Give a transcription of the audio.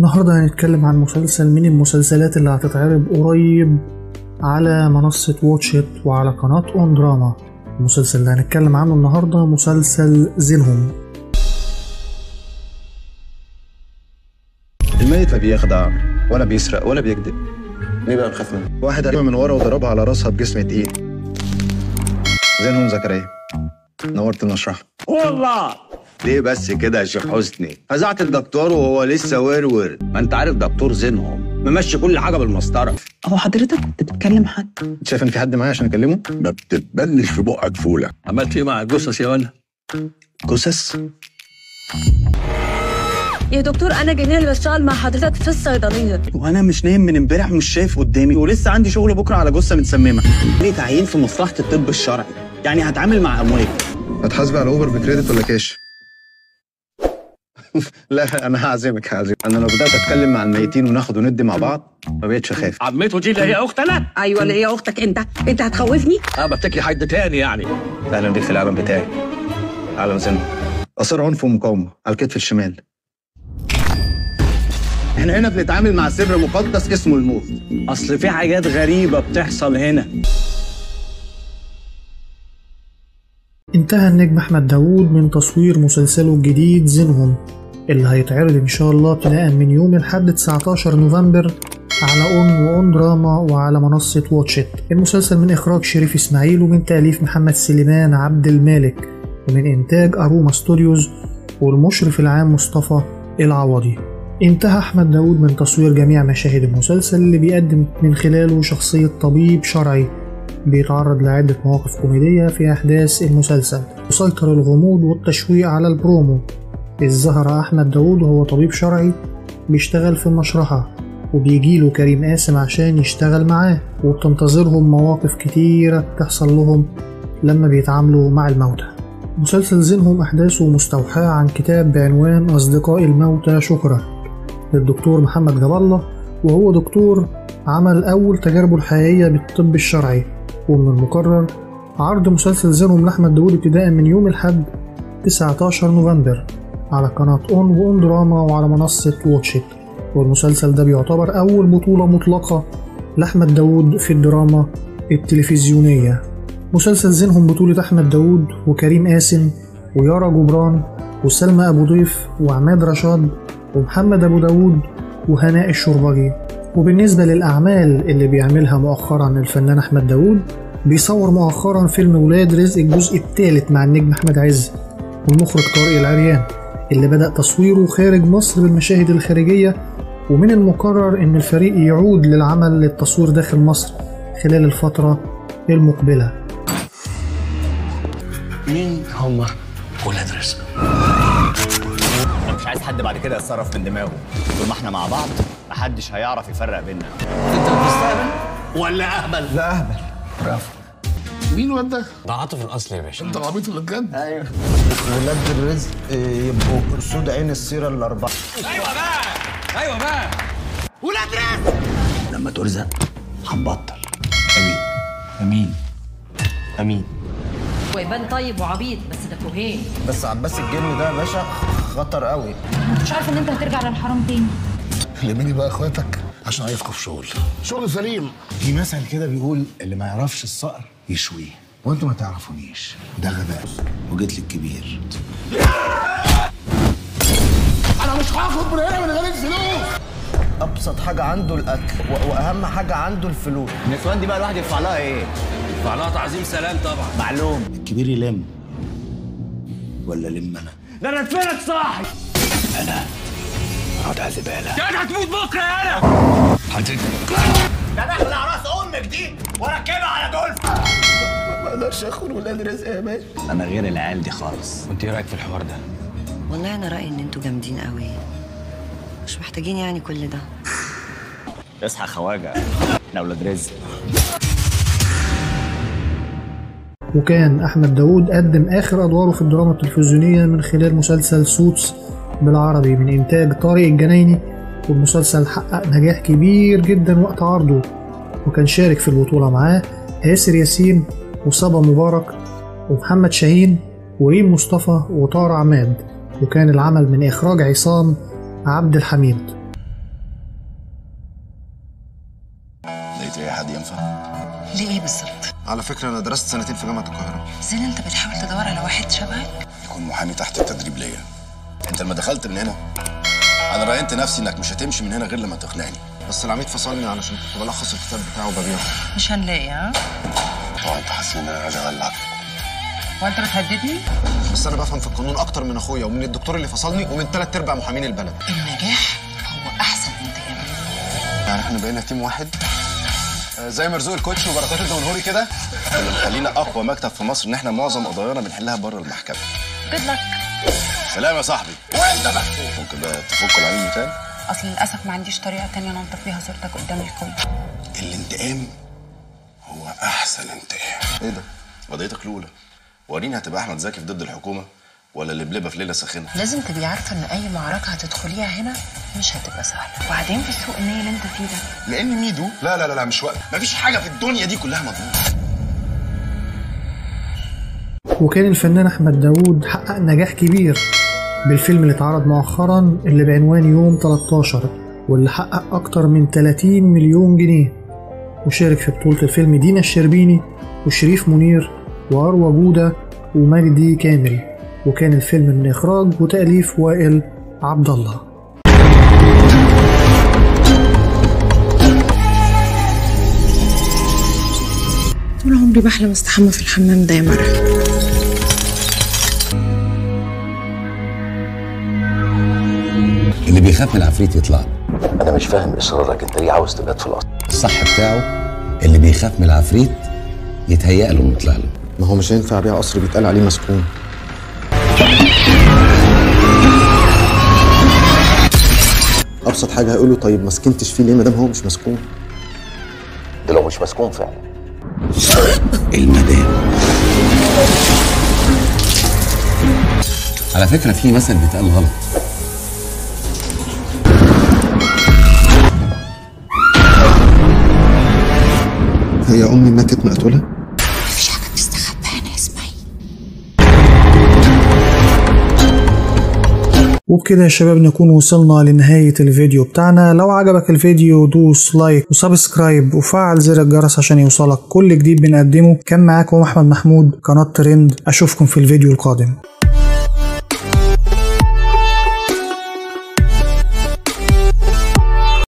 النهاردة هنتكلم عن مسلسل من المسلسلات اللي هتتعرض قريب على منصة Watch It وعلى قناة اون دراما. المسلسل اللي هنتكلم عنه النهاردة مسلسل زينهم. الميت لا بيخدع ولا بيسرق ولا بيكذب. ليه بقى نخاف منه؟ واحد قريبها من ورا وضربها على راسها بجسم تقيل. زينهم زكريا، نورت المشرحة. والله ليه بس كده يا شيخ حسني؟ فزعت الدكتور وهو لسه ورور. ما انت عارف دكتور زينهم ممشي كل حاجة بالمسطره. هو حضرتك كنت بتكلم حد؟ انت شايف ان في حد معايا عشان اكلمه؟ ما بتتبلش في بقك فوله. عملت ايه مع الجثث يا ولا؟ جثث؟ يا دكتور انا جميلة اللي بشتغل مع حضرتك في الصيدلية. وانا مش نايم من امبارح، مش شايف قدامي، ولسه عندي شغل بكره على جثة متسممه. ليه تعيين في مصلحة الطب الشرعي؟ يعني هتعامل مع اموات. هتحاسبي على اوبر ب credit ولا كاش؟ لا انا هعزمك. انا لو بدات اتكلم مع الميتين وناخد وندي مع بعض ما بقتش اخاف. عمته دي اللي هي اخت انا؟ ايوه اللي هي اختك. انت هتخوفني؟ بفتكري حد تاني يعني. اهلا بيك في العالم بتاعي، عالم زينهم. اثار عنف ومقاومة على الكتف الشمال. احنا هنا بنتعامل مع سر مقدس اسمه الموت. اصل في حاجات غريبة بتحصل هنا. انتهى النجم احمد داوود من تصوير مسلسله الجديد زينهم، اللي هيتعرض ان شاء الله ابتداء من يوم الحد 19 نوفمبر على اون واون دراما وعلى منصة Watch It. المسلسل من اخراج شريف اسماعيل ومن تأليف محمد سليمان عبد المالك ومن انتاج اروما ستوديوز والمشرف العام مصطفى العوضي. انتهى احمد داوود من تصوير جميع مشاهد المسلسل اللي بيقدم من خلاله شخصية طبيب شرعي بيتعرض لعدة مواقف كوميدية في أحداث المسلسل. وسيطر الغموض والتشويق على البرومو. ظهر أحمد داوود وهو طبيب شرعي بيشتغل في المشرحة، وبيجيله كريم قاسم عشان يشتغل معاه، وبتنتظرهم مواقف كتيرة بتحصل لهم لما بيتعاملوا مع الموتى. مسلسل زينهم أحداثه مستوحاة عن كتاب بعنوان أصدقاء الموتى شكرا للدكتور محمد جاب الله، وهو دكتور عمل أول تجاربه الحقيقية بالطب الشرعي. ومن المقرر عرض مسلسل زينهم لأحمد داوود ابتداء من يوم الأحد 19 نوفمبر على قناة اون واون دراما وعلى منصة Watch It. والمسلسل ده بيعتبر أول بطولة مطلقة لأحمد داوود في الدراما التلفزيونية. مسلسل زينهم بطولة أحمد داوود وكريم قاسم ويارا جبران وسلمى أبو ضيف وعماد رشاد ومحمد أبو داوود وهناء الشربجي. وبالنسبة للأعمال اللي بيعملها مؤخرا الفنان أحمد داوود، بيصور مؤخرا فيلم ولاد رزق الجزء الثالث مع النجم أحمد عز والمخرج طارق العريان، اللي بدأ تصويره خارج مصر بالمشاهد الخارجية، ومن المقرر إن الفريق يعود للعمل للتصوير داخل مصر خلال الفترة المقبلة. مين هما ولاد رزق؟ أنا مش عايز حد بعد كده يتصرف من دماغه. طول ما احنا مع بعض محدش هيعرف يفرق بينا. انت بتستهبل ولا اهبل؟ لا اهبل. برافو. مين الواد ده؟ ده عاطف الاصل يا باشا. انت عبيط ولا بجد؟ ايوه. ولاد الرزق يبقوا قرصود عين السيرة الاربعة. ايوه بقى، ايوه بقى، ولاد رزق. لما ترزق هنبطل. امين امين امين. ويبان طيب وعبيط بس ده كوهين. بس عباس الجن ده يا باشا خطر قوي. ما كنتش عارفه ان انت هترجع للحرام تاني. لمني بقى اخواتك عشان عايزكوا في شغل، شغل سليم. في مثل كده بيقول اللي ما يعرفش الصقر يشويه، وانتوا ما تعرفونيش، ده غباء. وجيت للكبير. انا مش هاخد من هنا من غير الفلوس. ابسط حاجة عنده الاكل، واهم حاجة عنده الفلوس. النسوان دي بقى الواحد يدفع لها ايه؟ يدفع لها تعظيم سلام طبعا. معلوم. الكبير يلم ولا لم انا؟ ده انا ادفنك صاحي. انا اقعد على زبالة. ده انا هتموت بكره يا انا. ده انا اخلع راس امك دي واركبها على دولف. ما اقدرش اخد ولاد رزق يا باشا. انا غير العيال دي خالص. وانت ايه رايك في الحوار ده؟ والله انا رايي ان انتوا جامدين قوي، مش محتاجين يعني كل ده. اصحى خواجه، احنا ولاد رزق. وكان احمد داوود قدم اخر ادواره في الدراما التلفزيونية من خلال مسلسل Suits بالعربي من إنتاج طارق الجنايني، والمسلسل حقق نجاح كبير جدا وقت عرضه، وكان شارك في البطولة معاه آسر ياسين وصبا مبارك ومحمد شاهين وريم مصطفى وطارق عماد، وكان العمل من إخراج عصام عبد الحميد. ليه ايه بالظبط؟ على فكرة انا درست سنتين في جامعه القاهرة. زين انت بتحاول تدور على واحد شبهك؟ يكون محامي تحت التدريب ليا. انت لما دخلت من هنا انا راينت نفسي انك مش هتمشي من هنا غير لما تقنعني. بس العميد فصلني علشان كنت بلخص الكتاب بتاعه وببيعه. مش هنلاقي. ها؟ طبعا انت حاسس ان انا عايز اولعك. وانت بتهددني؟ بس انا بفهم في القانون اكتر من اخويا ومن الدكتور اللي فصلني ومن 3/4 محامين البلد. النجاح هو احسن انتقام. يعني احنا بقينا team واحد زي مرزوق الكوتش وبركات الدمنهوري كده. اللي مخلينا اقوى مكتب في مصر ان احنا معظم قضايانا بنحلها بره المحكمة. Good luck. سلام يا صاحبي. وانت بقى ممكن بقى تفك العين تاني؟ اصل للاسف ما عنديش طريقه تانية انضف بيها صورتك قدام الكل. الانتقام هو احسن انتقام. ايه ده؟ قضيتك الاولى وريني هتبقى احمد زكي في ضد الحكومة ولا اللبلبه في ليلة ساخنة. لازم تبقي عارفه ان اي معركة هتدخليها هنا مش هتبقى سهلة. وبعدين في السوق النية اللي انت فيه ده، لان ميدو لا لا لا لا مش وقت، مفيش حاجة في الدنيا دي كلها مضمونه. وكان الفنان احمد داوود حقق نجاح كبير بالفيلم اللي اتعرض مؤخرا اللي بعنوان يوم 13، واللي حقق اكتر من 30 مليون جنيه. وشارك في بطولة الفيلم دينا الشربيني وشريف منير وأروى جودة ومجدي كامل. وكان الفيلم من إخراج وتأليف وائل عبد الله. طول عمري بحلم استحمى في الحمام ده يا مرح. اللي بيخاف من العفريت يطلع. أنا مش فاهم إصرارك، أنت ليه عاوز تبات في القصر؟ الصح بتاعه اللي بيخاف من العفريت يتهيأ له إنه يطلع له. ما هو مش هينفع أبيع قصر بيتقال عليه مسكون. أبسط حاجة هيقوله طيب ما سكنتش فيه ليه ما دام هو مش مسكون؟ ده لو مش مسكون فعلا. المدام. على فكرة في مثل بيتقال غلط. هي أمي ماتت مقتولة؟ مفيش حاجة بتستخبى هنا يا إسماعيل. وبكده يا شباب نكون وصلنا لنهاية الفيديو بتاعنا. لو عجبك الفيديو دوس like و subscribe وفعل زر الجرس عشان يوصلك كل جديد بنقدمه. كان معاكم أحمد محمود، قناة ترند. أشوفكم في الفيديو القادم.